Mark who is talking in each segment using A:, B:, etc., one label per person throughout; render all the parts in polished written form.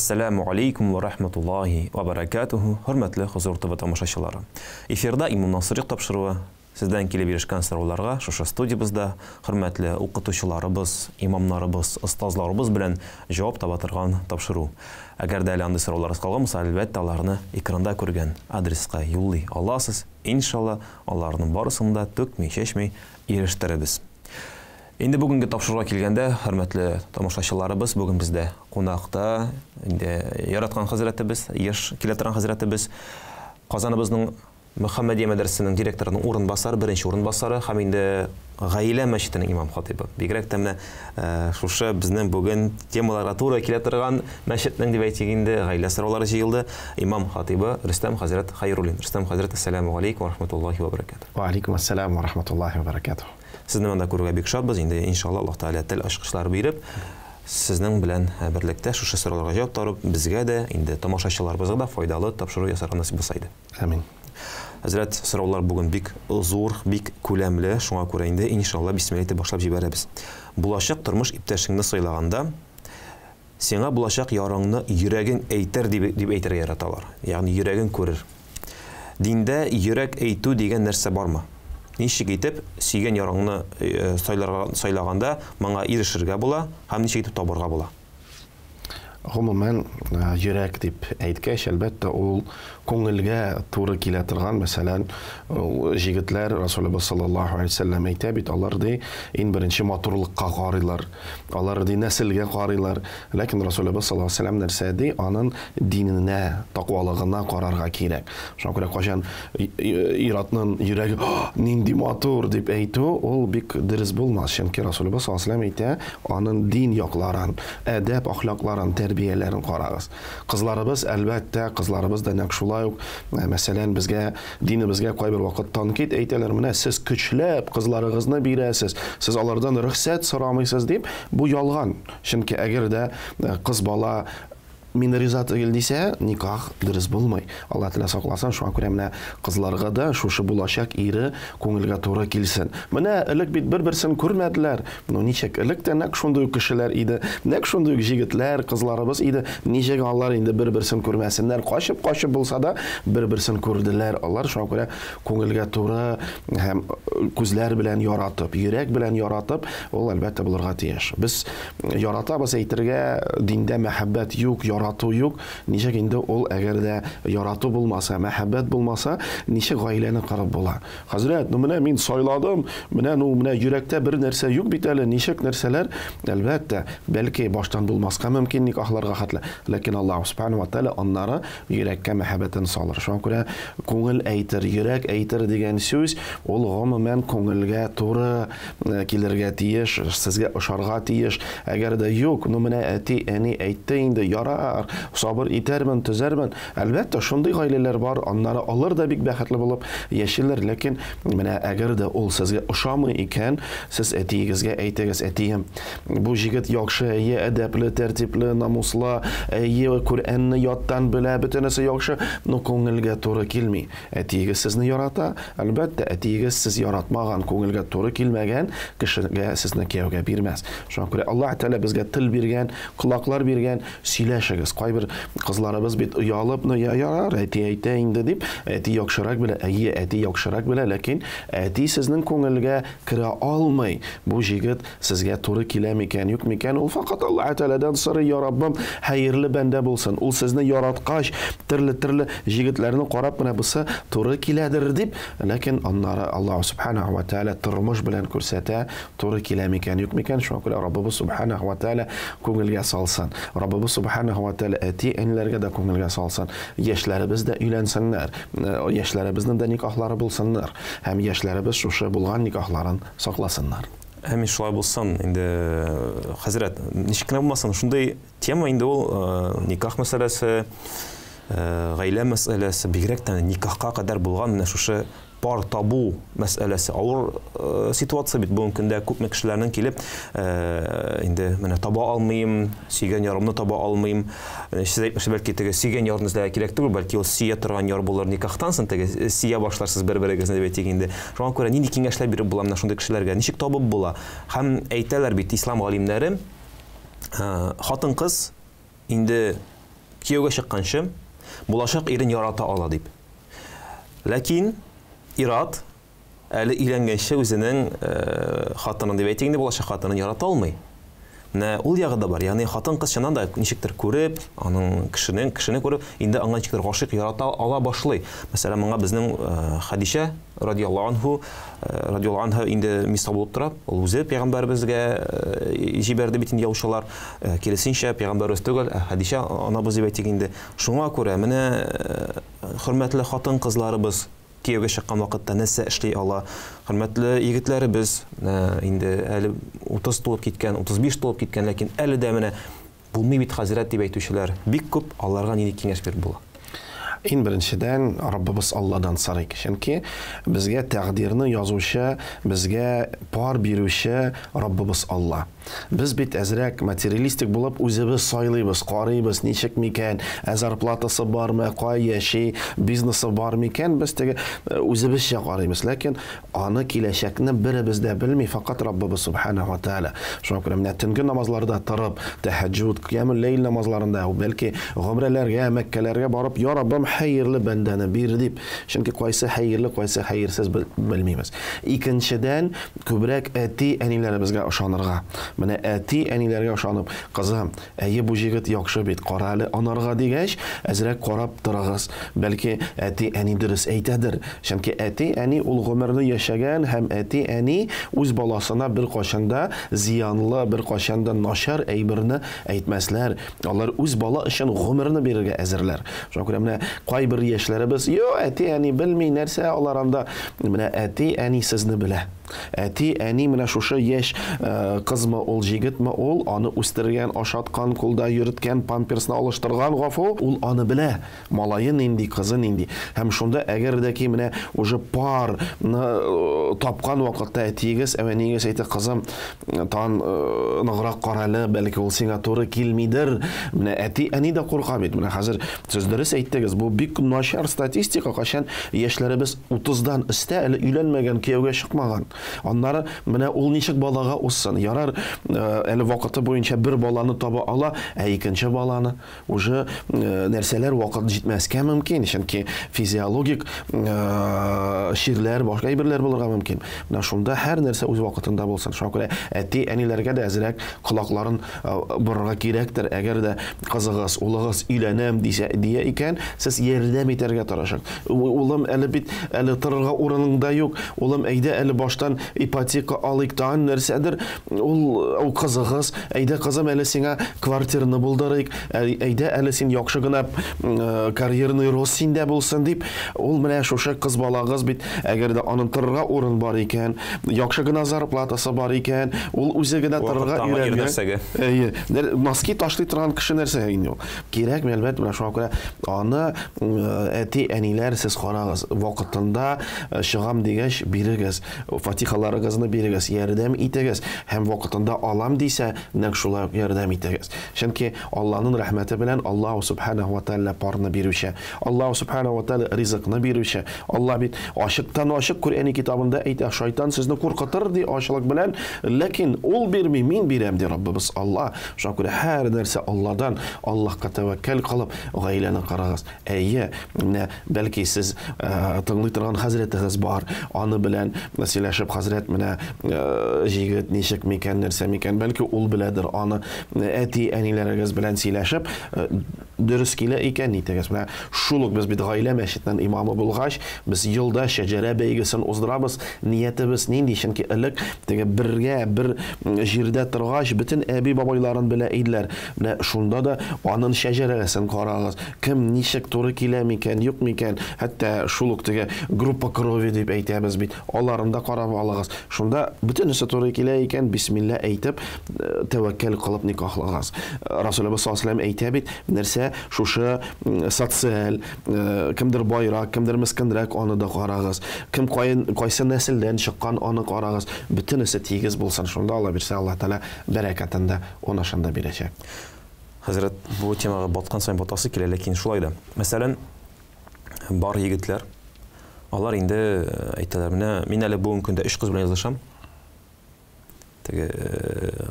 A: Әссәләмү алейкум вә рахматуллаһи вә бәрәкәтүһү, хөрмәтле Хозур ТВ тамашачылары. Эфирда Имам Насыйрик тапшыруы. Сездән килеп ирешкән сорауларга шушы студиябездә хөрмәтле укытучыларыбыз, имамнарыбыз, остазларыбыз белән җавап таба торган тапшыру. Әгәр дә әле андый сорауларыгыз калган булса, әлбәттә, аларны экранда күргән адреска юллый аласыз. Иншалла, аларның барысын да түкми-чәчми ирештерербез. Инде бүгенге тапшыруга килгәндә, хөрмәтле тамашачыларыбыз, бүген бездә кунакта инде яраткан хәзрәтебез, еш килә торган хәзрәтебез, Казаныбызның Мөхәммәдия мәдрәсәсенең директорының урынбасары, беренче урынбасары һәм инде Гаилә мәчетенең имам хатыйбы. Бигрәк тә менә шушы безнең бүген темаларга туры килә торган мәчетнең дип әйтик инде, гаилә сораулары җыелды. Имам хатыйбы Рөстәм хәзрәт Хәйруллин. Рөстәм хәзрәт, әссәламү галәйкүм ва рахматуллаһи ва баракатуһ.
B: Ва алейкум ассалам ва рахматуллаһи ва баракатуһ.
A: Сезне монда күрүгә бик шатбыз. Инде иншалла Аллаһ Тәгалә тел ачкычлары биреп, сезнең белән берлектә шушы сорауларга җавап табып, безгә дә, инде тамашачыларыбызга да файдалы тапшыру ясарга насыйп булса иде.
B: Амин.
A: Хәзрәт, сораулар бүген бик зур, бик күләмле, шуңа күрә инде иншалла бисмилла итеп башлап җибәрәбез. Булачак тормыш иптәшеңне сайлаганда, сиңа булачак ярыңны йөрәгең әйтер дип, дип әйтергә яраталар. Ягъни йөрәгең күрер. Диндә йөрәк әйтү дигән нәрсә бармы? Ничек итеп сөйгән ярыңны сайларга, сайлаганда моңа ирешергә була һәм ничек итеп табырга була?
B: Гомумән, йөрәк дип әйткәч, әлбәттә, ул күңелгә туры килә торган, мәсәлән, җегетләр, Расулыбыз саллаллаһу алейһи вәсәлләм әйтә бит, алар ди, иң беренче матурлыкка карыйлар. Алар ди нәселгә карыйлар. Ләкин Расулыбыз саллаллаһу алейһи вәсәлләм нәрсә ди? Анын диненә, таквалыгына карарга кирәк. Шуңа күрә кайчан ир-атның йөрәге нинди матур дип әйтү, ул бик дөрес булмас. Чөнки Расулыбыз саллаллаһу алейһи вәсәлләм әйтә, анын дин якларын, әдәп әхлакларын, тәрбияләрен карагыз. Кызларыбыз, әлбәттә, кызларыбыз да нәкъ шулай ук, мәсәлән, безгә динебезгә кайбер вакыт тәнкыйть әйтәләр, менә сез көчләп кызларыгызны бирәсез, сез алардан рөхсәт сорамыйсыз дип, бу ялган. Чөнки әгәр дә кыз бала мин риза түгел дисә, никах дөрес булмый. Алла Тәгалә сакласын, шуңа күрә менә кызларга да шушы булачак ире күңелгә туры килсен. Менә элек бит бер-берсен күрмәделәр. Ну ничек, элек тә нәкъ шундый ук кешеләр иде, нәкъ шундый ук җегетләр, кызларыбыз иде. Ничек алар инде бер-берсен күрмәсеннәр, качып-качып булса да бер-берсен күрделәр алар. Шуңа күрә күңелгә туры һәм күзләр белән яратып, йөрәк белән яратып, ул әлбәттә булырга тиеш. Без яратабыз әйтергә, диндә мәхәббәт юк, ярату юк. Ничек инде ул, әгәр дә ярату булмаса, мәхәббәт булмаса, ничек гаиләне корып була? Хәзрәт, ну менә мин сайладым, менә ну менә йөрәктә бер нәрсә юк бит әле, ничек нәрсәләр? Әлбәттә, бәлки баштан булмаска мөмкин никахларга хәтле, ләкин Аллаһ субхану ва тааля аннары йөрәккә мәхәббәтен салыр. Шуңа күрә күңел әйтер, йөрәк әйтер дигән сүз, ул гомумән күңелгә туры килергә тиеш, сезгә ошарга тиеш. Әгәр дә юк, ну менә әти, әни әйтте инде, ярар, сабыр итәрмен, төзәрмен. Әлбәттә, шундый гаиләләр бар, аннары алар да бик бәхетле булып яшиләр, ләкин менә әгәр дә ул сезгә ошамый икән, сез әтиегезгә әйтегез, әтием, бу җегет яхшы, әйе, әдәпле, тәртипле, намуслы, әйе, Коръәнне яттан белә, бөтенесе яхшы, но күңелгә туры килми. Әтиегез сезне ярата, әлбәттә, әтиегез сез яратмаган, күңелгә туры килмәгән кешегә сезне кияүгә бирмәс. Шуңа күрә Аллаһ Тәгалә безгә тел биргән, колаклар биргән, сөйләшегез. Кайбер кызларыбыз бит оялып, ну я ярар, әти әйтә инде дип, әти яхшырак белә, әйе, әти яхшырак белә, ләкин әти сезнең күңелгә керә алмый. Бу җегет сезгә туры килә микән, юк микән, ул факат Аллаһ Тәгаләдән сорый, я Раббым, хәерле бәндә булсын. Ул сезне яраткач, төрле-төрле җегетләрне карап, менә бусы туры киләдер дип, ләкин аннары Аллаһ субханаһу ва тәгалә тормыш белән күрсәтә, туры килә микән, юк микән. Шуңа күрә Раббыбыз субханаһу ва тәгалә күңелгә салсын. Раббыбыз субханаһу ва тәгалә әти-әниләргә дә күңелгә салсын. Яшьләребез дә өйләнсеннәр, яшьләребезнең дә никахлары булсыннар һәм яшьләребез шушы булган никахларын сакласыннар.
A: Әмин, шулай булсын. Инде, хәзрәт, ничек кенә булмасын, шундый тема инде ул, никах мәсьәләсе, гаилә мәсьәләсе, бигрәк тә никахка кадәр булган менә шушы пар табу мәсьәләсе. Авыр ситуация бит бүгенге көндә, күпме кешеләрнең килеп, инде менә таба алмыйм, сөйгән ярымны таба алмыйм. Сез әйтмешли, бәлки теге сөйгән ярны эзләргә кирәк түгел, бәлки ул сөя торган яр булыр никахтан соң, теге сөя башларсыз бер-берегезне дип әйтик инде. Шуңа күрә нинди киңәшләр биреп була менә шундый кешеләргә? Ничек табып була? Һәм әйтәләр бит ислам галимнәре, хатын-кыз инде кияүгә чыкканчы булачак ирен ярата ала дип. Ләкин ир-ат әле өйләнгәнче үзенең хатынын дип әйтик инде, булачак хатынын ярата алмый. Менә ул ягы да бар. Ягъни хатын-кыз чыннан да ничектер күреп, аның кешенең кешене күреп, инде аңа ничектер гашыйк ярата ала башлый. Мәсәлән, моңа безнең Хәдичә радиаллаһу анһу, радиаллаһу анһа инде мисал булып тора. Ул үзе пәйгамбәребезгә җибәрде бит инде яучылар. Киресенчә, пәйгамбәребез түгел, ә Хәдичә анабыз дип әйтик инде. Шуңа күрә менә хөрмәтле хатын-кызларыбыз кияүгә чыккан вакытта нәрсә эшли ала? Хөрмәтле егетләребез, инде әле 30 тулып киткән, 35 тулып киткән, ләкин әле дә менә булмый бит хәзрәт дип әйтүчеләр бик күп, аларга нинди киңәш биреп була?
B: Иң беренчедән, Раббыбыз Алладан сорыйк. Чөнки безгә тәкъдирне язучы, безгә пар бирүче Раббыбыз Алла. Без бит әзрәк материалистик булып үзебез сайлыйбыз, карыйбыз, ничек микән, ә зарплатасы бармы, кай яши, бизнесы бар микән, без теге үзебезчә карыйбыз. Ләкин аны киләчәкне беребез дә белми, факат Раббыбыз субханаһу ва тааля. Шуңа күрә менә төнге намазларда торып, тәһәҗҗүд, кыямул ләйл намазларында, бәлки гомрәләргә, Мәккәләргә барып, я Раббым, хәерле бәндәне бир дип. Чөнки кайсы хәерле, кайсы хәерсез белмибез. Икенчедән, күбрәк әти-әниләребезгә ышанырга. Менә әти-әниләргә ышанып, кызым, әйе, бу җегет яхшы бит, кара әле анарга дигәч, әзрәк карап торыгыз. Бәлки әти-әни дөрес әйтәдер. Чөнки әти-әни ул гомерне яшәгән һәм әти-әни үз баласына беркайчан да зыянлы, беркайчан да начар әйберне әйтмәсләр. Алар үз бала өчен гомерне бирергә әзерләр. Шуңа күрә менә кайбер яшьләребез, йо, әти-әни белми, нәрсә алар анда. Менә әти-әни сезне белә. Әти-әни менә шушы яшь кызмы ул, җегетме ул, аны үстергән, ашаткан, кулда йөрткән, памперсны алыштырган, гафу, ул аны белә. Малае нинди, кызы нинди. Һәм шунда әгәр дә ки менә уже парны тапкан вакытта әтиегез, әниегез әйтә, кызым, тан ныграк карале, бәлки ул сиңа туры килмидер. Менә әти, әни дә курка бит. Менә хәзер сез дөрес әйттегез, бу бик начар статистика, кайчан яшьләребез 30-дан өстә әле өйләнмәгән, кияүгә чыкмаган. Аннары менә ул ничек балага узсын? Ярар, әле вакыты буенча бер баланы таба ала, ә икенче баланы уже нәрсәләр вакыт җитмәскә мөмкин, чөнки физиологик чирләр, башка әйберләр булырга мөмкин. Менә шунда һәр нәрсә үз вакытында булсын. Шуңа күрә әти-әниләргә дә әзрәк колакларын борырга кирәктер. Әгәр дә кызыгыз, улыгыз өйләнәм дисә, дия икән, сез ярдәм итәргә тырышыгыз. Улым, әле бит әле торырга урының да юк. Улым, әйдә әле баштан ипотека алыйк, тагын нәрсәдер. Ул кызыгыз, әйдә кызым, әле сиңа квартираны булдырыйк, әйдә әле син яхшы гына карьерный рост синдә булсын дип, ул менә шушы кыз балагыз бит, әгәр дә аның торырга урын бар икән, яхшы гына зарплатасы бар икән, ул үзе генә торырга өйрәнгән. Әйе, носки ташлый торган кеше нәрсә инде ул? Кирәк, әлбәттә, менә шуңа күрә аны әти-әниләр сез карагыз, вакытында чыгам дигәч бирегез. Фатихаларыгызны бирегез, ярдәм итегез һәм вакытында алам дисә, нәкъ шулай ук ярдәм итегез. Чөнки Аллаһның рәхмәте белән Аллаһу субханаһу ва тааля парны бирүче, Аллаһу субханаһу ва тааля ризыкны бирүче. Аллаһ бит ачыктан-ачык Коръәни китабында әйтә, шайтан сезне куркытыр ди ачлык белән, ләкин ул бирми, мин бирәм ди Раббыбыз Аллаһ. Шуңа күрә һәр нәрсә Алладан, Аллаһка тәвәккәл кылып, гаиләне карагыз. Әйе, менә бәлки сез тыңлый торган хәзрәтегез бар, аны белән сөйләшеп, хәзрәт, менә җегет ничек микән, нәрсә микән, бәлки ул беләдер аны, әти-әниләрегез белән сөйләшеп, дөрес килә икән, нитегез. Менә шул ук без бит гаилә мәчетенең имамы булгач, без елда шәҗәрә бәйгесен уздырабыз. Ниятебез нинди? Чөнки элек теге бергә бер җирдә торгач, бөтен әби-бабайларын белә иделәр. Менә шунда да анын шәҗәрәсен карагыз. Кем ничек туры килә микән, юк микән? Хәтта шул ук теге группа крови дип әйтәбез бит. Аларын да карап алыгыз. Шунда бөтенесе туры килә икән, бисмилла әйтеп, тәвәккәл кылып никахлагыз. Расулыбыз саллаллаһу алейһи ва сәлләм әйтә бит, нәрсә шушы социаль, кемдер байрак, кемдер мескенрәк, аны да карагыз. Кем кайсы нәселдән чыккан, аны карагыз. Бөтенесе тигез булсын. Шунда Алла бирсә, Аллаһ Тәгалә бәрәкәтен дә, унышын да бирәчәк.
A: Хәзрәт, бу темага баткан саен батасы килә, ләкин шулай да. Мәсәлән, бар егетләр, алар инде әйтәләр, менә мин әле бүгенге көндә өч кыз белән язышам. Теге,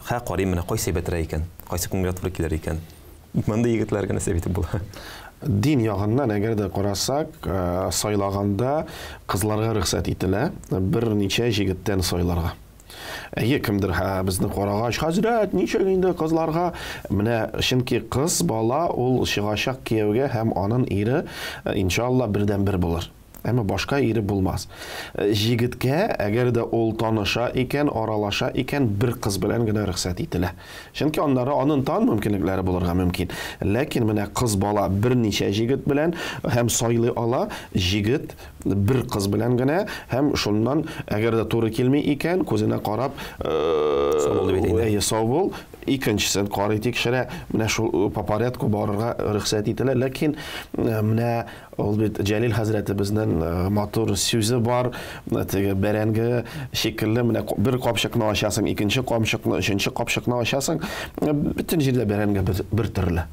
A: хә, карыйм, менә кайсы әйбәтрәк икән, кайсы күңелгә туры килер икән. Мондый егетләргә нәрсә әйтеп була?
B: Дин ягыннан, әгәр дә карасак, сайлаганда кызларга рөхсәт ителә берничә җегеттән сайларга. Әйе, кемдер безне карагач, хәзрәт, ничек инде кызларга? Менә чөнки кыз бала ул чыгачак кияүгә һәм анын ире, иншалла, бердән-бер булыр. Әмма башка ире булмас. Җегеткә, әгәр дә ул таныша икән, аралаша икән, бер кыз белән генә рөхсәт ителә. Чөнки аннары анын тагын мөмкинлекләре булырга мөмкин. Ләкин менә кыз бала берничә җегет белән һәм сайлый ала, җегет бер кыз белән генә һәм шуннан, әгәр дә туры килми икән, күзенә карап,
A: Сау бул дип әйтә инде.
B: Әйе, сау бул. Икенчесен карый, тикшерә. Менә шул по порядку барырга рөхсәт ителә. Ләкин менә ул бит Җәлил хәзрәтебезнең матур сүзе бар, теге бәрәңге шикелле, менә бер капчыкны ачасың, икенче капчыкны, өченче капчыкны ачасың, бөтен җирдә бәрәңге бер төрле.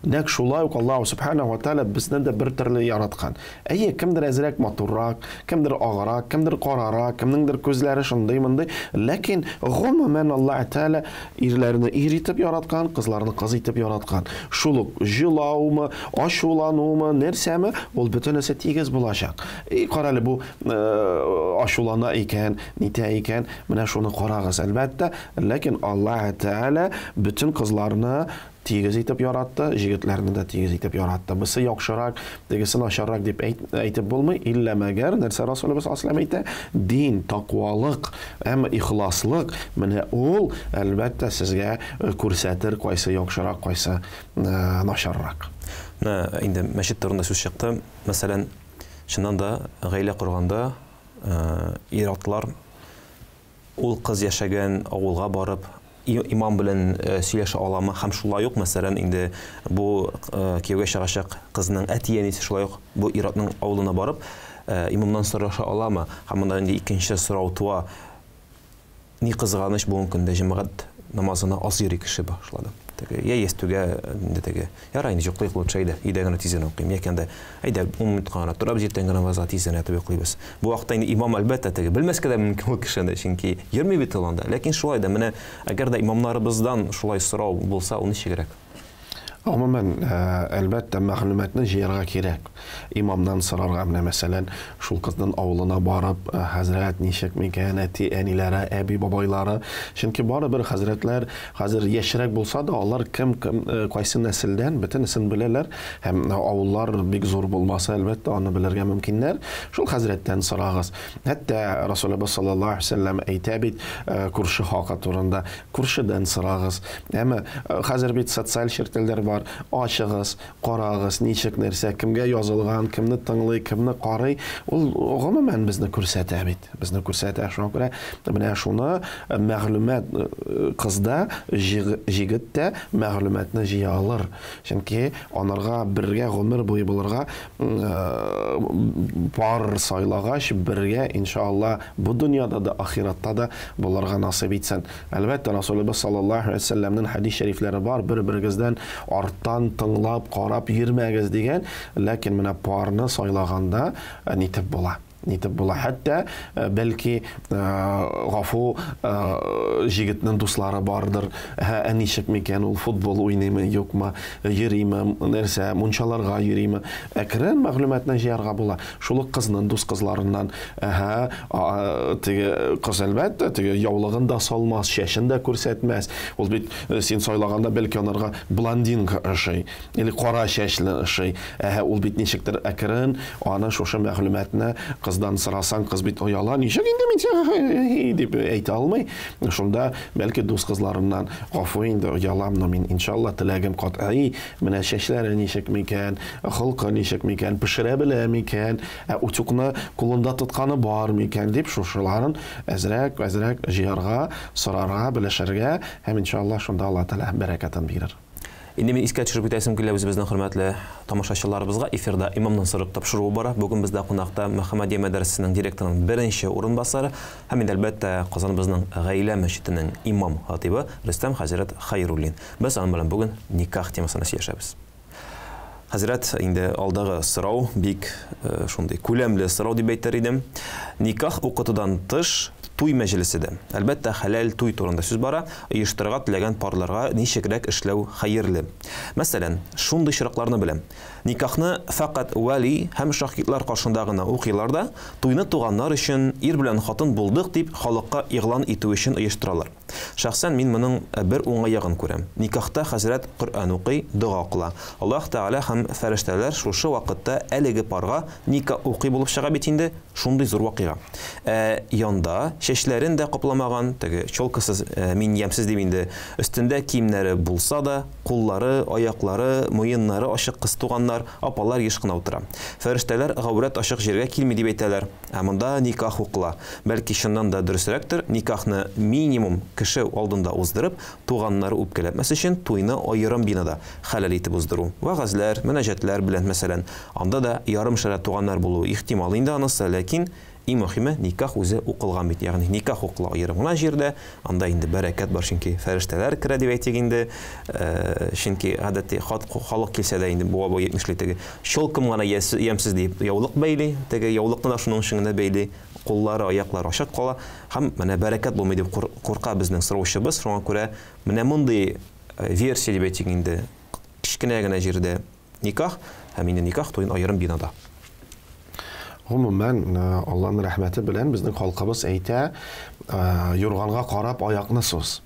B: Нәкъ шулай ук Аллаһу субханаһу ва тааля безне дә бер төрле яраткан. Әйе, кемдер әзрәк матуррак, кемдер аграк, кемдер карарак, кемнеңдер күзләре шундый-мондый, ләкин гомумән Аллаһ Тааля ирләрне ир итеп яраткан, кызларны кыз итеп яраткан. Шул ук җылаумы, ачуланумы, нәрсәме, ул бөтенесе тигез булачак. И, карале, бу ачулана икән, нитә икән, менә шуны карагыз, әлбәттә, ләкин Аллаһ Тааля бөтен кызларны тигез итеп яратты, җегетләрне дә тигез итеп яратты. Бусы яхшырак, тегесе начаррак дип әйтеп булмый, иллә мәгәр нәрсә Расулыбыз саллаллаһу әйтә, дин, тақвалык, әмма ихласлык, менә ул, әлбәттә, сезгә күрсәтер, кайсы яхшырак, кайсы начаррак.
A: Менә инде мәчет турында сүз чыкты. Мәсәлән, чыннан да гаилә корганда ир-атлар ул кыз яшәгән авылга барып, имам белән сөйләшә аламы? Һәм шулай ук, мәсәлән, инде бу кияүгә чыгачак кызның әти-әнисе шулай ук бу ир-атның авылына барып, имамнан сораша аламы? Һәм монда инде икенче сорау туа. Ни кызганыч, бүгенге көндә җәмәгать намазына аз йөри кеше башлады. Теге, я ястүгә инде теге, ярай инде йоклыйк лучше, әйдә, өйдә генә тиз генә укыйм. Яки анда, әйдә, 10 минутка гына торабыз, иртәнге намазга тиз генә ятып йоклыйбыз. Бу вакытта инде имам, әлбәттә, теге белмәскә дә мөмкин ул кешене, чөнки йөрми бит ул анда. Ләкин шулай да, менә әгәр дә имамнарыбыздан шулай сорау булса, ул ничегрәк?
B: Гомумән, әлбәттә, мәгълүматны җыярга кирәк. Имамнан сорарга, менә мәсәлән, шул кызның авылына барып, хәзрәт ничек микән, әти-әниләре, әби-бабайлары. Чөнки барыбер хәзрәтләр хәзер яшьрәк булса да, алар кем, кем, кайсы нәселдән, бөтенесен беләләр. Һәм авыллар бик зур булмаса, әлбәттә, аны белергә мөмкиннәр. Шул хәзрәттән сорагыз. Хәтта Расулыбыз саллаллаһу алейһи ва сәлләм әйтә бит, күрше хакы турында. Күршедән сорагыз. Әмма хәзер бит социаль челтәрләр бар. Ачыгыз, карагыз, ничек нәрсә, кемгә язылган, кемне тыңлый, кемне карый. Ул гомумән безне күрсәтә бит. Безне күрсәтә. Шуңа күрә менә шуны мәгълүмат кызда, җегет тә мәгълүматны җыя алыр. Чөнки анарга бергә гомер буе булырга пар сайлагач, бергә, иншалла, бу дөньяда да, ахиратта да булырга насыйп итсен. Әлбәттә, Расулыбыз саллаллаһу алейһи ва сәлләмнең хәдис шәрифләре бар, бер-берегездән арттан тыңлап, карап йөрмәгез дигән, ләкин менә парны сайлаганда нитеп була. Нитеп була. Хәтта, бәлки, гафу, җегетнең дуслары бардыр. Ә ничек микән ул, футбол уйныймы, юкмы, йөриме, нәрсә, мунчаларга йөриме? Әкрен мәгълүматны җыярга була. Шул ук кызның дус кызларыннан, әһә, теге кыз, әлбәттә, теге яулыгын да салмас, чәчен дә күрсәтмәс. Ул бит син сайлаганда, бәлки, анарга блондинка ошый. Или кара чәчле ошый. Әһә, ул бит ничектер әкрен, аны шушы мәгълүматны кыздан сорасаң, кыз бит ояла, ничек инде мин сиңа дип әйтә алмый. Шунда бәлки дус кызларыннан, гафу инде, оялам, но мин иншалла теләгем катгый, менә чәчләре ничек микән, холкы ничек микән, пешерә белә микән, ә утюгны кулында тотканы бар микән дип шушыларын әзрәк, әзрәк җыярга, сорарга, белешергә һәм иншалла шунда Алла Тәгалә бәрәкәтен бирер.
A: Инде мин искә төшереп үтәсем килә үзебезнең хөрмәтле тамашачыларыбызга. Эфирда Имамнан сорап тапшыруы бара. Бүген бездә кунакта Мөхәммәдия мәдрәсәсенең директорының беренче урынбасары һәм инде әлбәттә Казаныбызның Гаилә мәчетенең имам хатибы Рөстәм хәзрәт Хайруллин. Без аның белән бүген никах темасына сөйләшәбез. Хәзрәт, инде алдагы сорау бик шундый күләмле сорау дип әйтер идем. Никах укытудан тыш Туй мәҗлесе дә. Әлбәттә, хәләл туй турында сүз бара, оештырырга теләгән парларга ничегрәк эшләү хәерле? Мәсәлән, шундый очракларны беләм. Никахны фәкать вәли һәм шаһитлар каршында гына укыйлар да, туйны туганнар өчен, ир белән хатын булдык дип халыкка игълан итү өчен оештыралар. Шәхсән мин моның бер уңай ягын күрәм. Никахта хәзрәт Коръән укый, дога кыла. Аллаһ Тәгалә һәм фәрештәләр шушы вакытта әлеге парга никах укый булып чыга бит инде, шундый зур вакыйга. Ә янда чәчләрен дә капламаган, теге челкасыз, мин ямьсез дим инде, өстендә киемнәре булса да, куллары, аяклары, муеннары ачык кыз туганнар, апалар еш кына утыра. Фәрештәләр гаурәт ачык җиргә килми дип әйтәләр. Ә монда никах укыла. Бәлки чыннан да дөресрәктер, никахны минимум кеше алдында уздырып, туганнары үпкәләтмәс өчен туйны аерым бинада хәләл итеп уздыру. Вәгазьләр, мөнәҗәтләр белән, мәсәлән. Анда да ярым шәрә туганнар булуы ихтимал инде анысы, ләкин иң мөһиме, никах үзе укылган бит. Ягъни никах укыла аерым гына җирдә, анда инде бәрәкәт бар, чөнки фәрештәләр керә дип әйтик инде. Чөнки гадәти халык килсә дә инде бу абый әйтмешли теге челкым гына ямьсез дип яулык бәйли, теге яулыкны да шуның өчен генә бәйли, куллары, аяклары ачык кала һәм менә бәрәкәт булмый дип курка безнең сораучыбыз. Шуңа күрә менә мондый версия дип әйтик инде, кечкенә генә җирдә никах һәм инде никах туен аерым бинада.
B: Гомумән, Аллаһның рәхмәте белән безнең халкыбыз әйтә, юрганга карап аякны суз.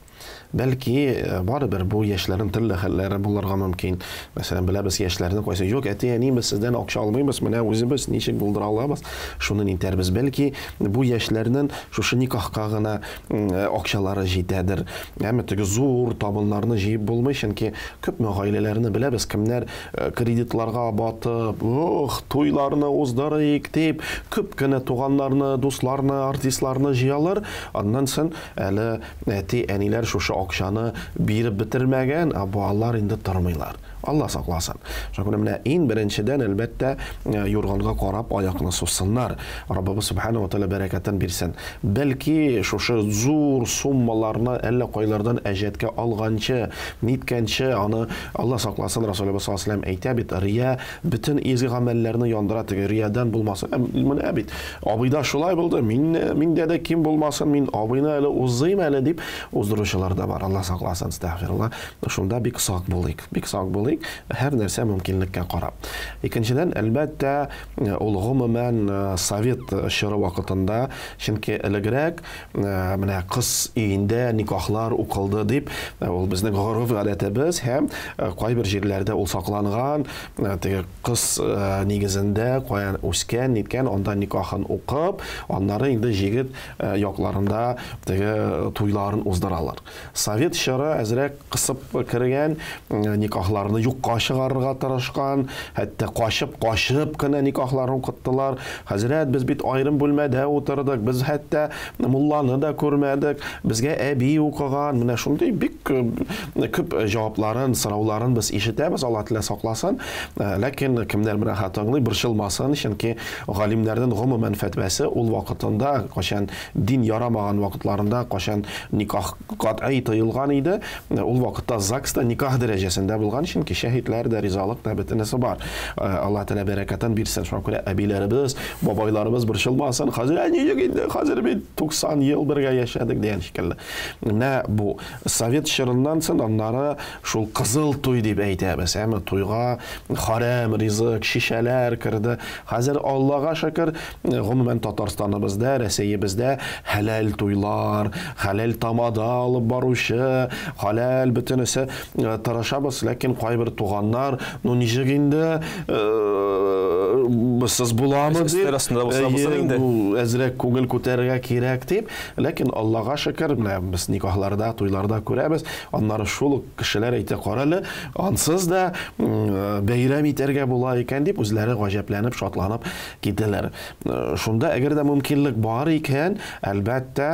B: Бәлки, барыбер бу яшьләрнең төрле хәлләре булырга мөмкин. Мәсәлән, беләбез яшьләрнең кайсы, юк, әти-әни, без сездән акча алмыйбыз, менә үзебез ничек булдыра алабыз, шуны нитәрбез. Бәлки, бу яшьләрнең шушы никахка гына акчалары җитәдер. Әмма теге зур табыннарны җыеп булмый, чөнки күпме гаиләләрне беләбез, кемнәр кредитларга батып, ох, туйларны уздырыйк дип, күп кенә туганнарны, дусларны, артистларны җыялар. Аннан соң әле әти-әниләр шушы акчаны биреп бетермәгән, ә балалар инде тормыйлар. Алла сакласын. Шуңа күрә менә иң беренчедән, әлбәттә, юрганга карап аякны сузсыннар. Раббыбыз субхана ва тааля бәрәкәтен бирсен. Бәлки шушы зур суммаларны әллә кайлардан әҗәткә алганчы, ниткәнче, аны Алла сакласын, Расулыбыз саллаллаһу алейһи ва сәлләм әйтә бит, рия бөтен изге гамәлләрне яндыра, теге риядан булмасын. Менә бит, абыйда шулай булды, миндә дә ким булмасын, мин абыйны әле узыйм әле дип уздыручылар да бар. Алла сакласын, астагфирулла. Шунда бик сак булыйк, бик сак булыйк, һәр нәрсә мөмкинлеккә карап. Икенчедән, әлбәттә, ул гомумән совет чоры вакытында, чөнки элегрәк менә кыз өендә никахлар укылды дип, ул безнең гореф-гадәтебез һәм кайбер җирләрдә ул сакланган, теге кыз нигезендә каян үскән, ниткән, анда никахын укып, аннары инде җегет якларында теге туйларын уздыралар. Совет чоры әзрәк кысып кергән, никахларны юкка чыгарырга тырышкан, хәтта качып-качып кына никахларын укыттылар. Хәзрәт, без бит аерым бүлмәдә утырдык, без хәтта мулланы да күрмәдек, безгә әби укыган. Менә шундый бик күп җавапларын, сорауларын без ишетәбез, Алла телә сакласын. Ләкин кемнәр менә хатыңлый, борчылмасын, чөнки галимнәрнең гомумән фәтвәсе ул вакытында, кайчан дин ярамаган вакытларында, кайчан никах катгый тыелган иде, ул вакытта ЗАГСта никах дәрәҗәсендә булган, чөнки шәһидләр дә, ризалык та бөтенесе бар. Алла Тәгалә бәрәкәтен бирсен. Шуңа күрә әбиләребез, бабайларыбыз борчылмасын. Хәзер әни инде, хәзер бит 90 ел бергә яшәдек дигән шикелле. Менә бу совет чорыннан соң аннары шул кызыл туй дип әйтәбез. Әмма туйга харам ризык, шишәләр керде. Хәзер Аллага шөкер, гомумән Татарстаныбызда, Рәсәебездә хәләл туйлар, хәләл тамада алып баручы, хәләл бөтенесе тырышабыз, ләкин кайбер туганнар, ну ничек инде, сез буламы дип,
A: Өстәл астында булса булсын инде.
B: Бу әзрәк күңел күтәрергә кирәк дип, ләкин Аллага шөкер, менә без никахларда, туйларда күрәбез, аннары шул ук кешеләр әйтә, кара әле, ансыз да бәйрәм итәргә була икән дип, үзләре гаҗәпләнеп, шатланып китәләр. Шунда әгәр дә мөмкинлек бар икән, әлбәттә,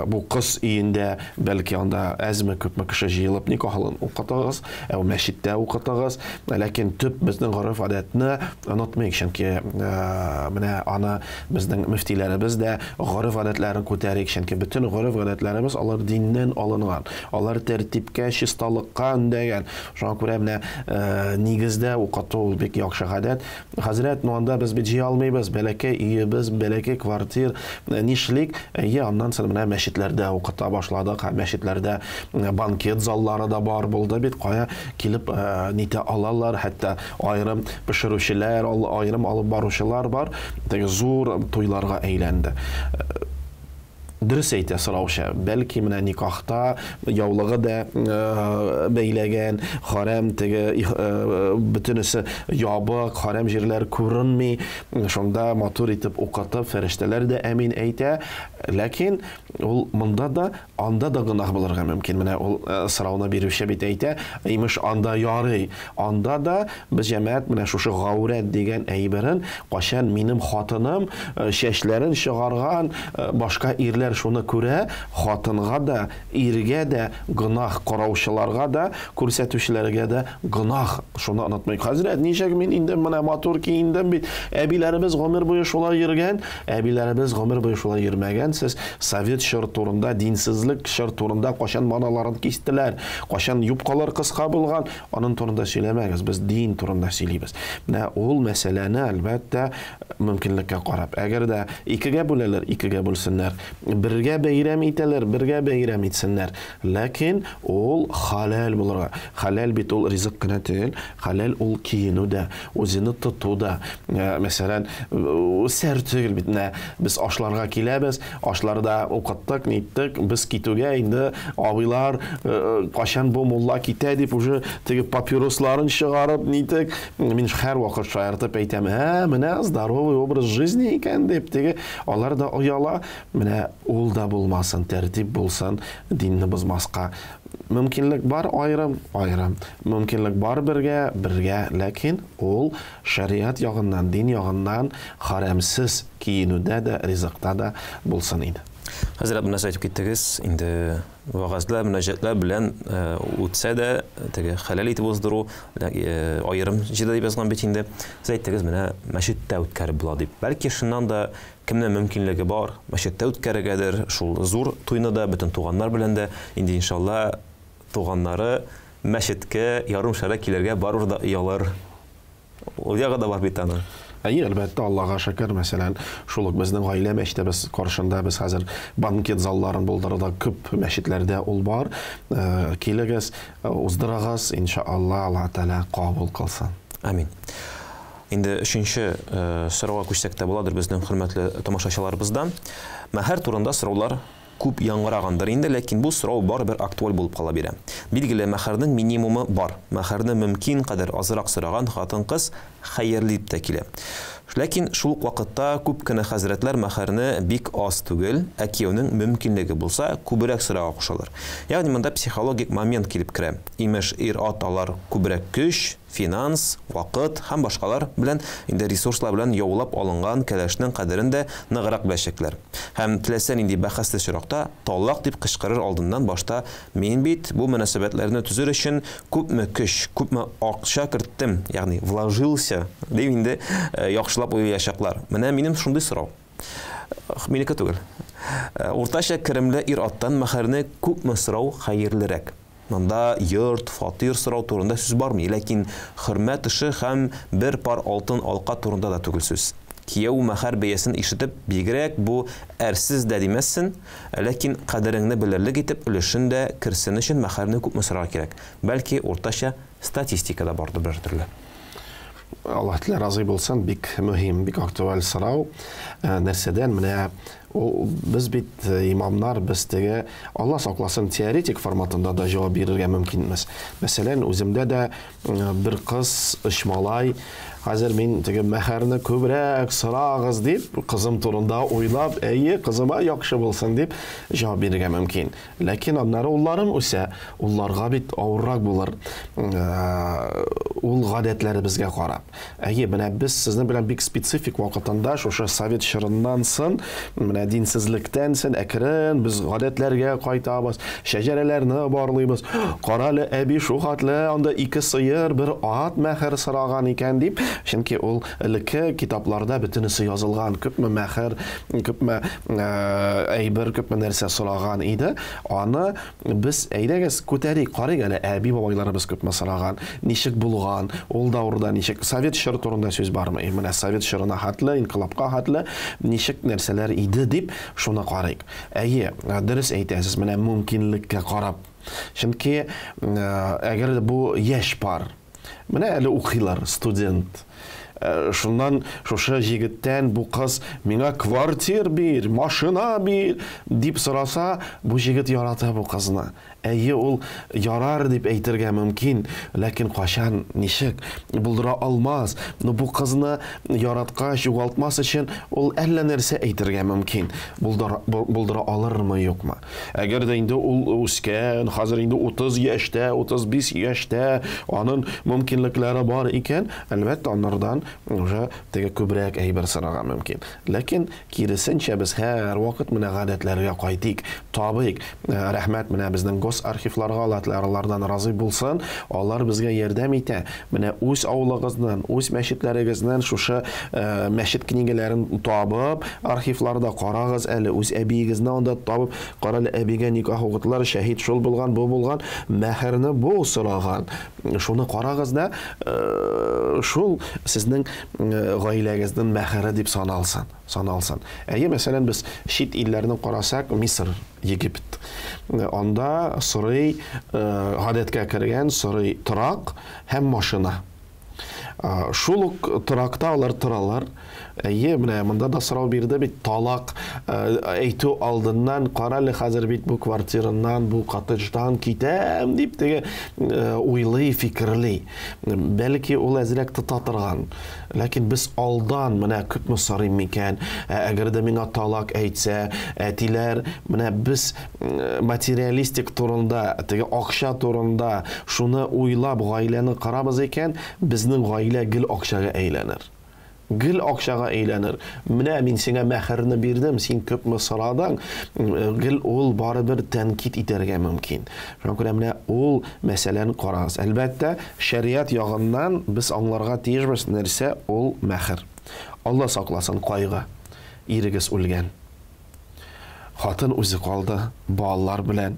B: бу кыз өендә, бәлки анда әзме күпме кеше җыелып никахын укытыгыз, ә ул мәчеттә мәчеттә укытыгыз. Ләкин төп безнең гореф-гадәтне онытмыйк, чөнки менә аны безнең мөфтиләребез дә гореф-гадәтләрен күтәрик, чөнки бөтен гореф-гадәтләребез алар диннән алынган. Алар тәртипкә, чисталыкка өндәгән. Шуңа күрә менә нигездә укыту ул бик яхшы гадәт. Хәзрәт, ну анда без бит җыя алмыйбыз, бәләкәй өебез, бәләкәй квартир, нишлик? Әйе, аннан соң менә мәчетләрдә укыта башладык, һәм мәчетләрдә банкет заллары да бар булды бит, кая килеп нитә алалар, хәтта аерым пешерүчеләр, аерым алып баручылар бар, теге зур туйларга әйләнде. Дөрес әйтә сораучы. Бәлки менә никахта яулыгы да бәйләгән, харәм теге бөтенесе ябык, харәм җирләр күренми. Шунда матур итеп укытып, фәрештәләр дә әмин әйтә. Ләкин ул монда да, анда да гөнаһ булырга мөмкин. Менә ул сорауны бирүче бит әйтә, имеш анда ярый. Анда да без җәмәгать менә шушы гаурәт дигән әйберен, кайчан минем хатыным чәчләрен чыгарган, башка ирләр шуны күрә, хатынга да, иргә дә гөнаһ, караучыларга да, күрсәтүчеләргә дә гөнаһ. Шуны онытмыйк. Хәзрәт, ничек мин инде менә матур киендем бит. Әбиләребез гомер буе шулай йөргән, әбиләребез гомер буе шулай йөрмәгән. Сез совет чор турында, динсезлек чор турында кайчан маналарын кистеләр, кайчан юбкалар кыска булган, Аның турында сөйләмәгез, без дин турында сөйлибез. Менә ул мәсьәләне, әлбәттә, мөмкинлеккә карап. Әгәр дә икегә бүләләр, икегә бүлсеннәр. Бергә бәйрәм итәләр, бергә бәйрәм итсеннәр. Ләкин ул хәләл булырга. Хәләл бит ул ризык кенә түгел, хәләл ул киенү дә, үзене тоту да. Мәсәлән, сер түгел бит менә без ашларга киләбез, Ашларда укыттык, ниттек, без китүгә инде абыйлар кайчан бу мулла китә дип уже теге папиросларын чыгарып, нитек. Мин һәрвакыт шаяртып әйтәм, ә, менә здоровый образ жизни икән дип, теге алар да ояла. Менә ул да булмасын, тәртип булсын, динне бозмаска. Мөмкинлек бар аерым, аерым. Мөмкинлек бар бергә, бергә, ләкин ул Шәриат ягыннан, дин ягыннан хәрәмсез киенүдә дә, ризыкта да булсын иде.
A: Хәзрәт, бер нәрсә әйтеп киттегез, инде вәгазьләр, мөнәҗәтләр белән үтсә дә, теге хәләл итеп уздыру, аерым җирдә дип язган бит инде. Сез әйттегез, менә мәчеттә үткәреп була дип. Бәлки, чыннан да, кемнең мөмкинлеге бар, мәчеттә үткәрергәдер, шул зур туйны да, бөтен туганнар белән дә, инде иншалла, туганнары мәчеткә ярым шәрә килергә барыбер да оялыр. Ул ягы да бар бит аның.
B: Әйе, әлбәттә, Аллага шөкер, мәсәлән, шул ук безнең гаилә мәчетебез каршында без хәзер банкет залларын булдырдык, күп мәчетләрдә ул бар. Килегез, уздырыгыз, иншалла, Аллаһ Тәгалә кабул кылсын.
A: Амин. Инде өченче сорауга күчсәк тә буладыр безнең хөрмәтле тамашачыларыбыздан. Мәһәр турында сораулар Күп яңгырагандыр инде, ләкин бу сорау барыбер актуаль булып кала бирә. Билгеле, мәһәрнең минимумы бар. Мәһәрне мөмкин кадәр азрак сораган хатын-кыз хәерле дип тә килә. Ләкин шул ук вакытта күп кенә хәзрәтләр мәһәрне бик аз түгел, ә кияүнең мөмкинлеге булса, күбрәк сорарга кушалар. Ягъни монда психологик момент килеп керә. Имеш, ир-ат алар күбрәк көч, финанс, вакыт һәм башкалар белән, инде ресурслар белән яулап алынган кәләшнең кадерен дә ныграк беләчәкләр. Һәм теләсә нинди бәхәсле очракта талак дип кычкырыр алдыннан башта мин бит бу мөнәсәбәтләрне төзер өчен күпме көч, күпме акча керттем, ягъни вложился, дип инде яхшылап уйлаячаклар. Менә минем шундый сорау. Минеке түгел. Уртача керемле ир-аттан мәһәрне күпме сорау хәерлерәк? Монда йорт, фатир сорау турында сүз бармый, ләкин хөрмәт эше һәм бер пар алтын алка турында да түгел сүз. Кияү мәһәр бәясен ишетеп, бигрәк бу әрсез дә димәссен, ләкин кадереңне белерлек итеп өлешен дә керсен өчен мәһәрне күпме сорарга кирәк? Бәлки, уртача статистика да бардыр берәр төрле.
B: Аллаһ Тәгалә разый булсын, бик мөһим, бик актуаль сорау. Нәрсәдән? Менә ул без бит имамнар, без теге Алла сакласын теоретик форматында да җавап бирергә мөмкинбез. Мәсәлән, үземдә дә бер кыз, өч малай. Хәзер мин теге мәһәрне күбрәк сорагыз дип, кызым турында уйлап, әйе, кызыма яхшы булсын дип җавап бирергә мөмкин. Ләкин аннары улларым үсә, улларга бит авыррак булыр. Ул гадәтләребезгә карап. Әйе, менә без сезнең белән бик специфик вакытында, шушы совет чорыннан сон, менә Менә динсезлектән сен әкрен без гадәтләргә кайтабыз, шәҗәрәләрне барлыйбыз. Карале, әби шу хәтле анда ике сыер, бер ат мәһер сораган икән дип, чөнки ул элекке китапларда бөтенесе язылган, күпме мәһер, күпме әйбер, күпме нәрсә сораган иде. Аны без әйдәгез күтәрик, карыйк әле, әби бабайларыбыз күпме сораган, ничек булган, ул дәвердә ничек, совет чоры турында сүз бармы? Менә совет чорына хәтле, инкыйлабка хәтле ничек нәрсәләр иде дип шуны карыйк. Әйе, дөрес әйтәсез, менә мөмкинлеккә карап. Чөнки әгәр дә бу яшь пар, менә әле укыйлар, студент, шуннан шушы җегеттән бу кыз миңа квартир бир, машина бир дип сораса, бу җегет ярата бу кызны. Әйе, ул ярар дип әйтергә мөмкин, ләкин качан, ничек булдыра алмас. Но бу кызны яраткач, югалтмас өчен ул әллә нәрсә әйтергә мөмкин. Булдыра алырмы, юкмы? Әгәр дә инде ул үскән, хәзер инде 30 яшьтә, 35 яшьтә, аның мөмкинлекләре бар икән, әлбәттә, анардан уже теге күбрәк әйбер сорарга мөмкин. Ләкин киресенчә без һәр вакыт менә гадәтләргә кайтыйк, табыйк. Рәхмәт менә безнең госархивларга, алардан разый булсын, алар безгә ярдәм итә. Менә үз авылыгызның, үз мәчетләрегезнең шушы мәчет книгәләрен табып, архивларда карагыз әле, үз әбиегезне анда табып, карале, әбигә никах укыттылар, шәһид шул булган, бу булган, мәһерне бу сораган. Шуны карагыз да, шул сезнең гаиләгезнең мәһере дип саналсын. Саналсын. Әйе, мәсәлән, без чит илләрне карасак, Мисыр, Египет. Анда сорый, гадәткә кергән сорый торак һәм машина. Шул ук торакта алар торалар. Әйе, менә монда да сорау бирде бит, талак әйтү алдыннан, карале, хәзер бит бу квартирыннан, бу коттедждан китәм дип теге уйлый, фикерли. Бәлки ул әзрәк тота торган. Ләкин без алдан менә күпме сорыйм микән? Әгәр дә миңа талак әйтсә, әтиләр, менә без материалистик турында, теге акча турында шуны уйлап гаиләне карабыз икән, безнең гаилә гел акчага әйләнер. Гел акчага әйләнер. Менә мин сиңа мәһерне бирдем, син күпме сорадың, гел ул барыбер тәнкит итәргә мөмкин. Шуңа күрә менә ул мәсьәләне карагыз. Әлбәттә, шәриат ягыннан без аңларга тиешбез, нәрсә ул мәһер. Алла сакласын, кайгы. Ирегез үлгән. Хатын үзе калды балалар белән.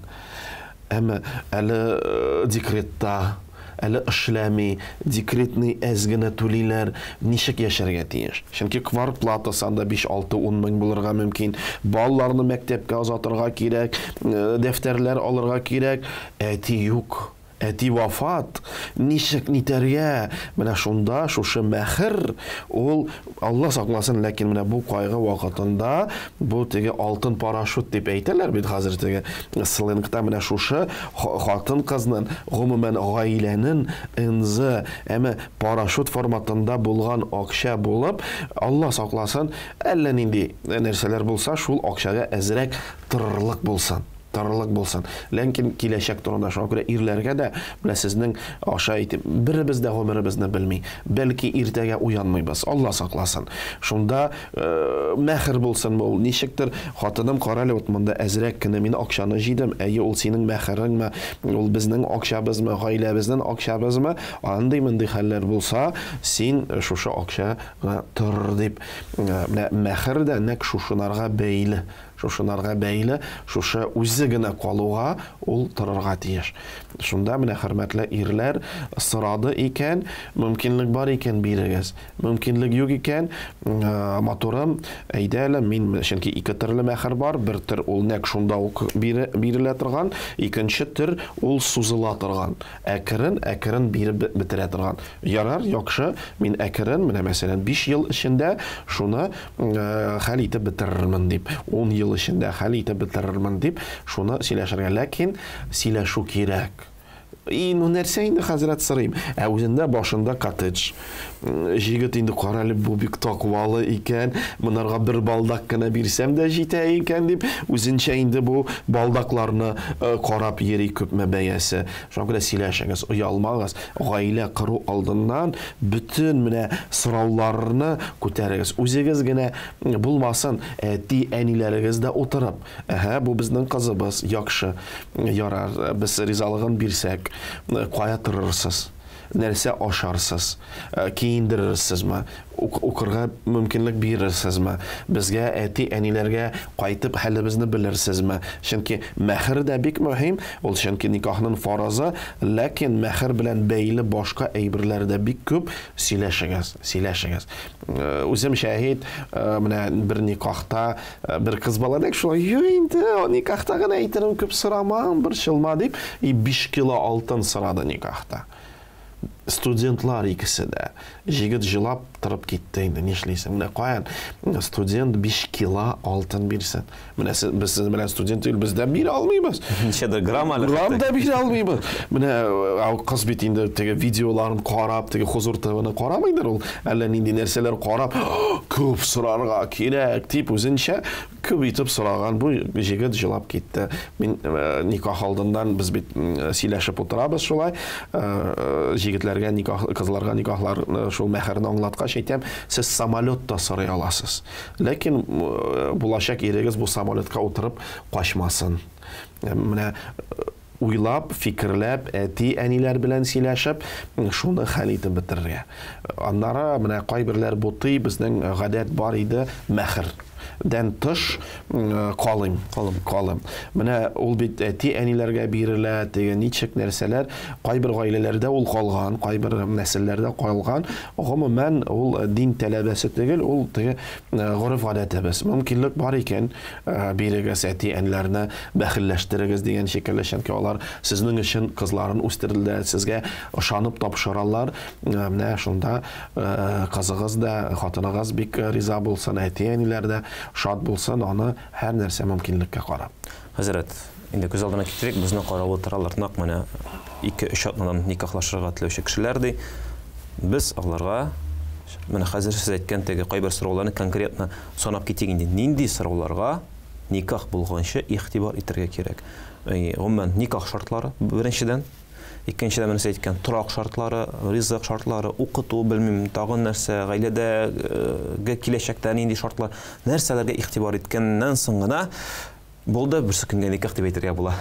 B: Әмма әле декретта, әле эшләми, декретный әз генә түлиләр, ничек яшәргә тиеш? Чөнки квартплатасы анда 5, 6, 10 мең булырга мөмкин. Балаларны мәктәпкә озатырга кирәк, дәфтәрләр алырга кирәк. Әти юк, әти вафат, ничек нитәргә? Менә шунда шушы мәһер, ул Алла сакласын, ләкин менә бу кайгы вакытында бу теге алтын парашют дип әйтәләр бит хәзер теге сленгта, менә шушы хатын кызның, гомумән гаиләнең НЗ, әмма парашют форматында булган акча булып, Алла сакласын, әллә нинди нәрсәләр булса, шул акчага әзрәк торырлык булсын. Торырлык булсын. Ләкин киләчәк турында шуңа күрә ирләргә дә менә сезнең аша әйтеп, беребез дә гомеребезне белми. Бәлки иртәгә уянмыйбыз. Алла сакласын. Шунда мәһер булсын ул. Ничектер хатыным, карале, вот монда әзрәк кенә мин акчаны җыйдым. Әйе, ул синең мәһереңме, ул безнең акчабызмы, гаиләбезнең акчабызмы? Андый мондый хәлләр булса, син шушы акчага тор дип. Менә мәһер дә нәкъ шушынарга бәйле. Шушынарга бәйле, шушы үзе генә калуга ул торырга тиеш. Шунда менә хөрмәтле ирләр сорады икән, мөмкинлек бар икән бирегез. Мөмкинлек юк икән, матурым, әйдә әле, мин, чөнки ике төрле мәһер бар, бер төр ул нәкъ шунда ук бирелә торган, икенче төр ул сузыла торган. Әкрен, әкрен биреп бетерә торган. Ярар, яхшы, мин әкрен, менә мәсәлән, 5 ел эчендә шуны хәл итеп бетерермен дип, 10 ел эчендә хәл итеп бетерермен дип, шуны сөйләшергә. Ләкин сөйләшү кирәк. И, ну нәрсә инде, хәзрәт, сорыйм. Ә үзендә башында коттедж. Җегет инде, кара әле, бу бик таквалы икән, монарга бер балдак кына бирсәм дә җитә икән дип, үзенчә инде бу балдакларны карап йөри, күпме бәясе. Шуңа күрә сөйләшегез, оялмагыз. Гаилә кору алдыннан бөтен менә сорауларны күтәрегез. Үзегез генә булмасын, әти-әниләрегез дә утырып, Әһә, бу безнең кызыбыз, яхшы, ярар, без ризалыгын бирсәк, кая торырсыз, нәрсә ашарсыз, киендерерсезме, укырга мөмкинлек бирерсезме, безгә, әти-әниләргә кайтып хәлебезне белерсезме? Чөнки мәһер дә бик мөһим, ул чөнки никахның фарызы, ләкин мәһер белән бәйле башка әйберләр дә бик күп, сөйләшегез, сөйләшегез. Үзем шәһит, менә бер никахта Бер кыз бала нәкъ шулай, юк инде, никахта гына әйтерем, күп сорамам, борчылма дип, и 5 кило алтын сорады никахта. Студентлар икесе дә. Җегет җылап торып китте инде, нишлисең? Менә каян студент 5 кило алтын бирсен? Менә сез, без сезнең белән студент түгел, без дә бирә алмыйбыз.
A: Ничәдер грамм әле.
B: Грамм да бирә алмыйбыз. Менә кыз бит инде теге видеоларын карап, теге Хузур ТВны карамыйдыр ул. Әллә нинди нәрсәләр карап, күп сорарга кирәк дип үзенчә күп итеп сораган бу җегет җылап китте. Мин э, никах алдыннан без бит сөйләшеп утырабыз шулай. Э, җегетләргә никах, кызларга никахлар э, шул мәһәрне аңлаткач әйтәм, сез самолет та сорый аласыз. Ләкин булачак ирегез бу самолетка утырып качмасын. Менә уйлап, фикерләп, әти-әниләр белән сөйләшеп, шуны хәл итеп бетерергә. Аннары менә кайберләр бутый, безнең гадәт бар иде, мәхер дән тыш калыйм, калым, калым. Менә ул бит әти-әниләргә бирелә, теге ничек нәрсәләр, кайбер гаиләләрдә ул калган, кайбер нәселләрдә калган. Гомумән, ул дин таләбәсе түгел, ул теге гореф-гадәтебез. Мөмкинлек бар икән, Бирегез, әти-әниләрне бәхилләштерегез дигән шикелле, чөнки алар сезнең өчен кызларын үстерделәр, сезгә ышанып тапшыралар. Менә шунда кызыгыз да, хатыныгыз бик риза булсын, әти-әниләр дә шат булсын, аны һәр нәрсә мөмкинлеккә карап.
A: Хәзрәт, инде күз алдына китерик, безне карап утыралар, нәкъ менә ике-өч атнадан никахлашырга теләүче кешеләр, ди. Без аларга менә хәзер сез әйткән теге кайбер сорауларны конкретно Санап китик инде, нинди сорауларга никах булганчы игътибар итәргә кирәк? Гомумән, никах шартлары, беренчедән. Икенчедән, менә сез әйткән торак шартлары, ризык шартлары, укыту, белмим, тагын нәрсә, гаиләдәге киләчәктә нинди шартлар, нәрсәләргә игътибар иткәннән соң гына булды, берсе көнгә никах дип әйтергә була.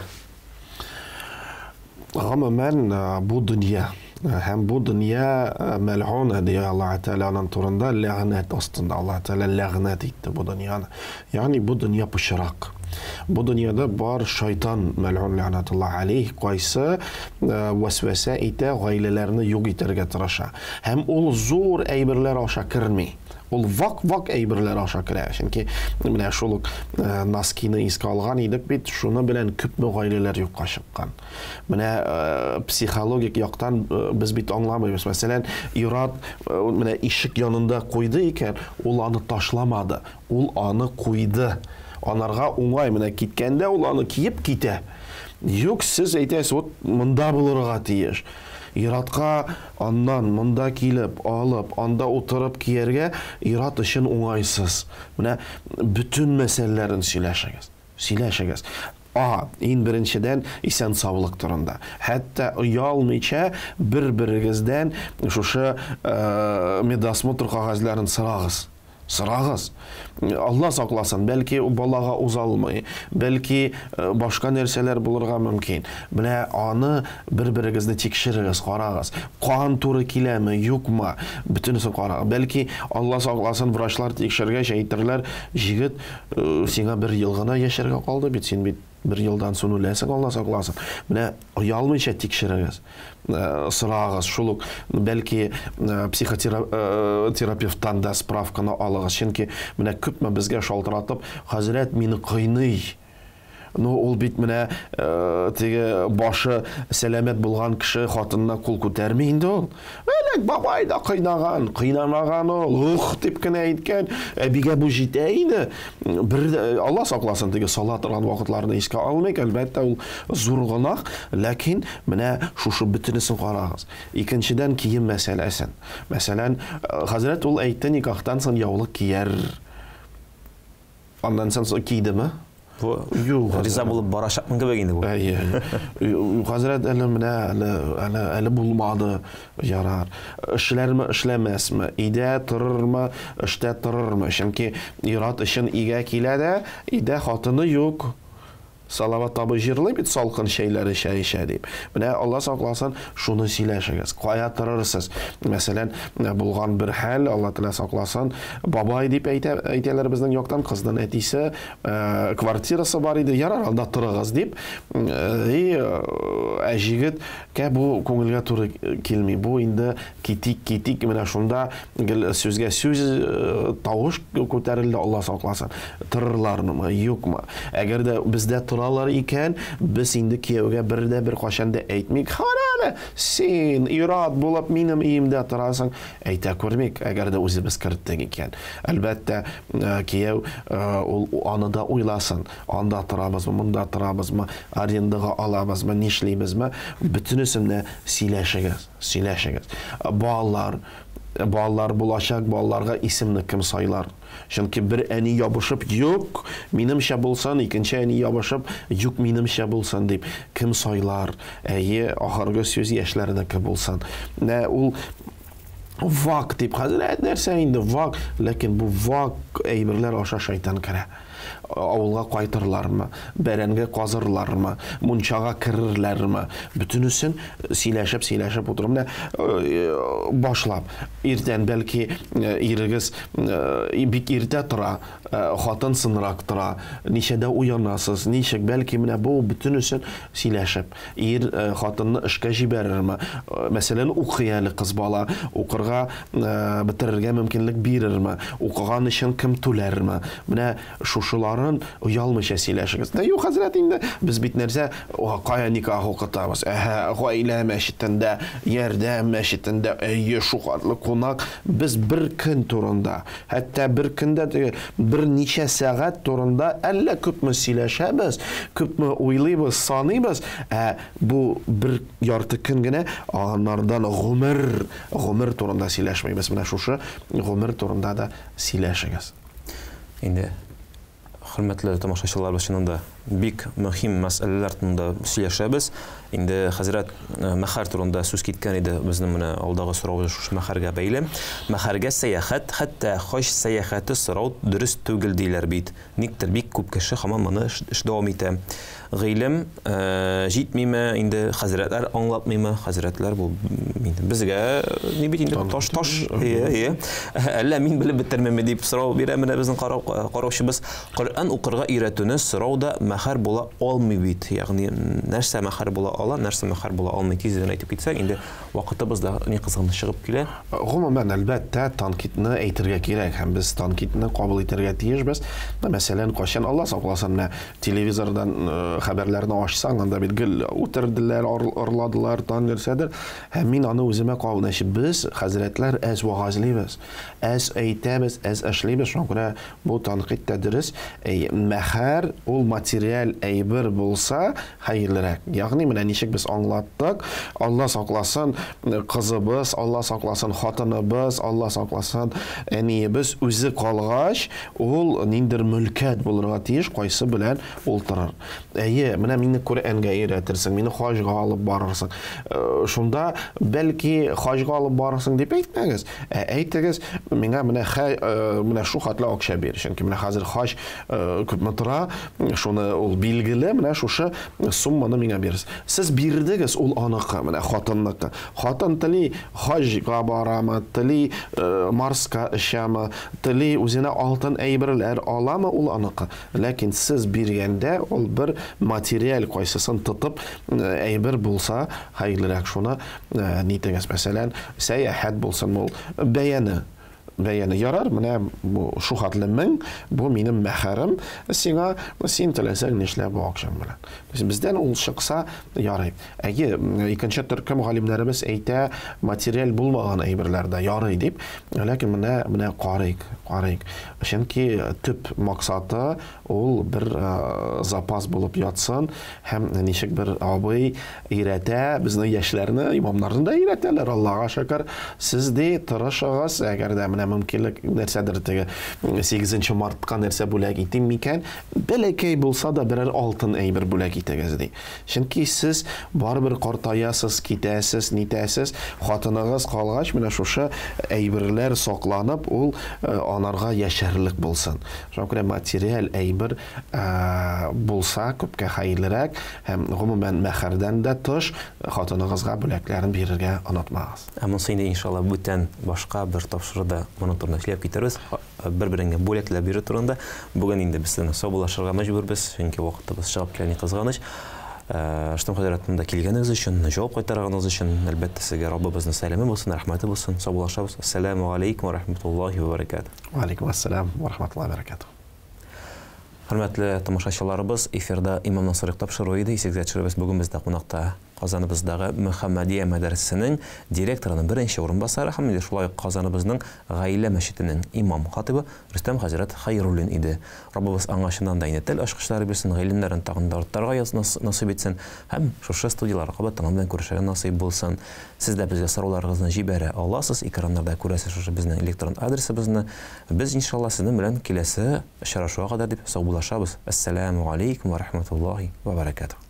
B: Гомумән, бу дөнья һәм бу дөнья мәлгуна ди Аллаһ Тәгалә аның турында ләгънәт астында. Аллаһ Тәгалә ләгънәт итте бу дөньяны. Ягъни бу дөнья пычрак. Бу дөньяда бар шайтан мәлгун ләгънәтуллаһ алейх, кайсы вәсвәсә итә, гаиләләрне юк итәргә тырыша. Һәм ул зур әйберләр аша керми. Ул вак-вак әйберләр аша керә. Чөнки менә шул ук э, носкины искә алган идек бит, шуны белән күпме гаиләләр юкка чыккан. Менә э, психологик яктан э, без бит аңламыйбыз. Мәсәлән, ир-ат менә ишек янында куйды икән, ул аны ташламады, ул аны куйды. Анарга уңай, менә киткәндә ул аны киеп китә. Юк, сез әйтәсез, вот монда булырга тиеш. Ир-атка аннан монда килеп, алып, анда утырып кияргә ир-ат өчен уңайсыз. Менә бөтен мәсьәләләрен сөйләшегез. Сөйләшегез. А, иң беренчедән, исән-саулык турында. Хәтта оялмыйча бер-берегездән шушы медосмотр кәгазьләрен сорагыз. Сорагыз. Алла сакласын, бәлки балага уза алмый, бәлки э, башка нәрсәләр булырга мөмкин. Менә аны бер-берегезне тикшерегез, карагыз. Кан туры киләме, юкмы? Бөтенесен карагыз. Бәлки Алла сакласын, врачлар тикшергәч әйтерләр, җегет, э, сиңа бер ел гына яшәргә калды бит, син бит бер елдан соң үләсең, Алла сакласын. Менә оялмыйча тикшерегез. Э, сорагыз, шул ук бәлки э, психотерапевттан да справканы алыгыз. Чөнки менә күпме безгә шалтыратып, хәзрәт мине кыйный. Ну, ул бит менә теге башы сәламәт булган кеше хатынына кул күтәрми инде ул. Элек бабай да кыйнаган, кыйнамаган ул, ух дип кенә әйткән. Әбигә бу җитә инде. Бер Алла сакласын, теге сала торган вакытларны искә алмыйк, әлбәттә, ул зур гөнаһ, ләкин менә шушы бөтенесен карагыз. Икенчедән, кием мәсьәләсен. Мәсәлән, хәзрәт ул әйтте, никахтан соң яулык кияр. Аннан соң кидеме?
A: Бу
B: Юк,
A: риза булып барачакмын кебек инде бу.
B: Әйе. Хәзрәт әле менә әле әле әле булмады. Ярар. Эшләрме, эшләмәсме? Өйдә торырмы, эштә торырмы? Чөнки ир-ат өчен өйгә килә дә, өйдә хатыны юк. Салават абый җырлый бит салкын чәйләр эчә-эчә дип. Менә Алла сакласын, шуны сөйләшегез. Кая торырсыз? Мәсәлән, булган бер хәл, Алла Тәгалә сакласын, бабай дип әйтә, әйтәләр безнең яктан, кызның әтисе, квартирасы бар иде, ярар, анда торыгыз дип. И, ә җегеткә бу күңелгә туры килми. Бу инде китик, китик, менә шунда гел сүзгә сүз, тавыш күтәрелде, Алла сакласын. Торырлармы, юкмы? Әгәр дә бездә торалар икән, без инде кияүгә бер дә бер кайчан да әйтмик. Кара әле, син ир-ат булып минем өемдә торасың. Әйтә күрмик, әгәр дә үзебез керттек икән. Әлбәттә, кияү ул аны да уйласын. Анда торабызмы, монда торабызмы, арендага алабызмы, нишлибезме? Бөтенесен дә сөйләшегез, сөйләшегез. Балалар, балалар булачак, балаларга исемне кем сайлар? Чөнки бер әни ябышып, юк, минемчә булсын, икенче әни ябышып, юк, минемчә булсын дип, кем сайлар? Әйе, ахыргы сүз яшьләрнеке булсын. Менә ул вак дип, хәзрәт нәрсә инде вак, ләкин бу вак әйберләр аша шайтан керә. Авылга кайтырлармы, бәрәңге казырлармы, мунчага керерләрме, бөтенесен сөйләшеп-сөйләшеп утырып, менә башлап, иртән бәлки ирегез бик иртә тора, хатын сынрак тора, ничәдә уянасыз, ничек, бәлки менә бу бөтенесен сөйләшеп, ир хатынны эшкә җибәрерме, мәсәлән, укый әле кыз бала, укырга бетерергә мөмкинлек бирерме, укыган өчен кем түләрме, менә шушыларын оялмыйча сөйләшегез. Дә юк, хәзрәт, инде без бит нәрсә, кая никах укытабыз, әһә, гаилә мәчетендә, ярдәм мәчетендә, әйе, шухатлы кунак, без бер көн турында, хәтта бер көн дә түгел, берничә сәгать турында әллә күпме сөйләшәбез, күпме уйлыйбыз, саныйбыз, ә бу бер ярты көн генә, анардан гомер, гомер турында сөйләшмибез. Менә шушы гомер турында да сөйләшегез.
A: Инде хөрмәтле тамашачыларыбыз, чыннан да бик мөһим мәсьәләләр турында сөйләшәбез. Инде хәзрәт мәхәр турында сүз киткән иде, безнең менә алдагы сорау шушы мәхәргә бәйле. Мәхәргә сәяхәт, хәтта хаҗ сәяхәте сорау дөрес түгел диләр бит. Никтер бик күп кеше һаман моны эш дәвам итә. Гыйлем җитмиме инде, хәзрәтләр аңлатмыймы? Хәзрәтләр бу инде безгә ни бит инде таш таш. Ие, ие. Әллә мин белеп бетермиме дип сорау бирә менә безнең караучыбыз. Коръән укырга өйрәтүне сорау да мәхәр була алмый бит. Ягъни нәрсә мәхәр була ала, нәрсә мәхәр була алмый, тиз генә әйтеп китсәк, инде вакытыбыз да ни кызган чыгып килә.
B: Гомумән, әлбәттә, танкидны әйтергә кирәк һәм без танкидны кабул итәргә тиешбез. Мәсәлән, кайчан Алла сакласын, менә телевизордан хәбәрләрне ачсаң, анда бит гел үтерделәр, орладылар, тан нәрсәдер. Һәм мин аны үземә кабул итәм. Без, хәзрәтләр, әз вагазлыйбыз, әз әйтәбез, әз эшлибез. Шуңа күрә бу тәнкыйть тә дөрес. Әй, мәхәр ул материаль әйбер булса, хәерлерәк. Ягъни менә ничек без аңлаттык, Алла сакласын, кызыбыз, Алла сакласын, хатыныбыз, Алла сакласын, әниебез үзе калгач, ул ниндер мөлкәт булырга тиеш, кайсы белән ул торыр. Әйе, менә мине Коръәнгә өйрәтерсең, мине хаҗга алып барырсың. Шунда бәлки хаҗга алып барырсың дип әйтмәгез, ә әйтегез, миңа менә менә шу хәтле акча бир. Чөнки менә хәзер хаҗ күпме тора, шуны ул билгеле, менә шушы сумманы миңа бирегез. Сез бирдегез, ул аныкы, менә хатынныкы. Хатын тели хаҗга барамы, тели Марска очамы, тели үзенә алтын әйберләр аламы, ул аныкы. Ләкин сез биргәндә ул бер материаль кайсысын тотып әйбер булса, хәерлерәк шуны нитегез. Мәсәлән, сәяхәт булсын ул, бәяне. бәяне ярар, менә бу шухатлы 1000, бу минем мәһәрем сиңа, син теләсәң нишлә бу акчаң белән. Бездән ул чыкса ярый. Әйе, икенче төркем галимнәребез әйтә, материаль булмаган әйберләр дә ярый дип, ләкин менә менә карыйк, карыйк. Чөнки төп максаты ул бер запас булып ятсын һәм ничек бер абый өйрәтә безнең яшьләрне, имамнарны да өйрәтәләр, Аллага шөкер. Сез ди тырышыгыз, әгәр дә менә мөмкинлек нәрсәдер теге 8 мартка нәрсә бүләк итим микән, бәләкәй булса да берәр алтын әйбер бүләк итегез ди. Чөнки сез барыбер картаясыз, китәсез, нитәсез, хатыныгыз калгач, менә шушы әйберләр сакланып, ул анарга яшәрлек булсын. Шуңа күрә материаль әйбер булса күпкә хәерлерәк һәм гомумән мәһәрдән дә тыш хатыныгызга бүләкләрен бирергә онытмагыз.
A: Ә монысы инде иншалла бүтән башка бер тапшыруда моның турында сөйләп китербез. Бер-береңә бүләкләр бирү турында. Бүген инде без сезнең саубуллашырга мәҗбүрбез, чөнки вакытыбыз чыгып килә, ни кызганыч. Рөстәм хәзрәт, монда килгәнегез өчен, җавап кайтарганыгыз өчен, әлбәттә, сезгә Раббыбызның сәламе булсын, рәхмәте булсын. Саубуллашабыз. Ассаламу алейкум ва рахматуллахи ва баракатуһ.
B: Ва алейкум ассалам ва рахматуллахи ва баракатуһ.
A: Хөрмәтле тамашачыларыбыз, эфирда Имамнан сорыйк тапшыруы иде. Исегезгә төшерәбез, бүген бездә кунакта Казаныбыздагы Мөхәммәдия мәдрәсәсенең директорының беренче урынбасары һәм инде шулай ук Казаныбызның Гаилә мәчетенең имам-хатыйбы Рөстәм хәзрәт Хәйруллин иде. Раббыбыз аңа чыннан да инде тел ачкычлары бирсен, гыйлемнәрен тагын да арттырырга насыйп итсен һәм шушы студияләрдә кабат аның белән күрешергә насыйп булсын. Сез дә безгә сорауларыгызны җибәрә аласыз, экраннарда күрәсез шушы безнең электрон адресыбызны. Без, иншалла, сезнең белән киләсе очрашуга кадәр дип саубуллашабыз. Әссәләмү галәйкүм вә рахматуллаһи вә бәрәкәтүһ.